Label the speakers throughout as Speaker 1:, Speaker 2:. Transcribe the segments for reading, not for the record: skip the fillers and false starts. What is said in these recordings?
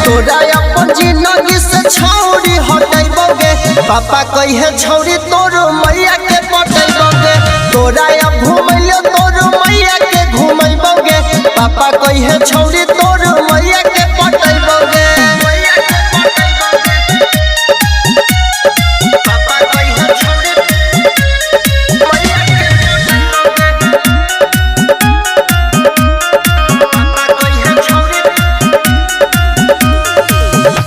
Speaker 1: तोरा अपन जिंदगी से छौरी हटैबोगे। पापा कहे छौरी तोर मैया के पटैबोगे। तोरा अब घुमैलो तोर मैया के घुमैबोगे। पापा कहे छौरी तोर मैया के पटैबोगे। पापा कहे छौरी मैया के पटैबोगे। पापा कहे छौरी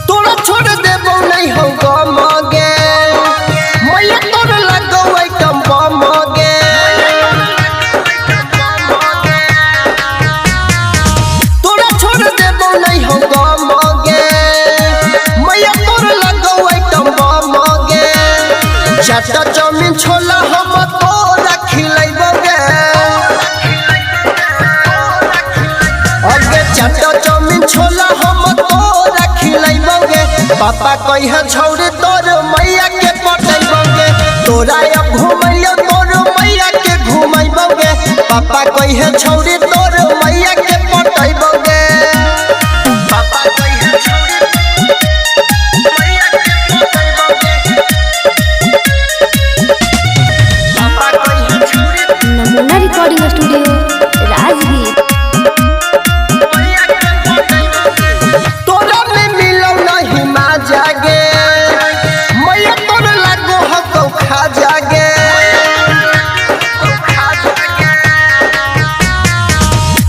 Speaker 1: तोरा छोड़ देबो नहीं हो गमगे। मैया तोर लगौ आइटम बमगे। तोरा छोड़ देबो नहीं हो गमगे। मैया तोर लगौ आइटम बमगे। चाटा चाउमीन छोला हम तोरा खिलैबोगे। अगे चाटा चाउमीन छोला हम तोरा खिलैबोगे। पापा कहे छौरी तोर मैया के पटैबोगे। तोरा अब घुमैलो तोर मैया के घुमैबोगे। पापा कहे छौरी तोर मैया के पटैबोगे। पापा कहे छौरी मैया के पटैबोगे। पापा कहे छौरी
Speaker 2: नमूना रिकॉर्डिंग स्टूडियो राजगीर।
Speaker 1: तोरा में मिलो नहीं माँ जागे। मैया तोर लागो हको खा जागे।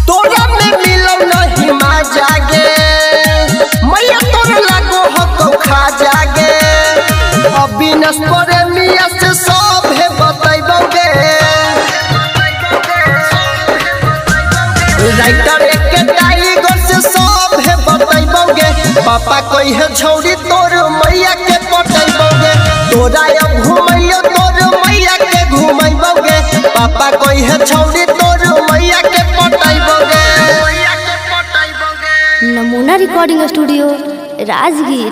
Speaker 1: तोरा में मिलो नहीं माँ जागे। मैया तोर लागो हको खा जागे। अविनाश प्रेमिया से सब है बतैबोगे। राइटर के टाइगर से सब है बतैबोगे। पापा कहे छौरी तोर मैया के पटैबोगे। तोरा अब घुमैलो तोर मैया के घुमैबोगे। पापा कहे छौरी तोर मैया के पटैबोगे।
Speaker 2: नमूना रिकॉर्डिंग स्टूडियो राजगीर।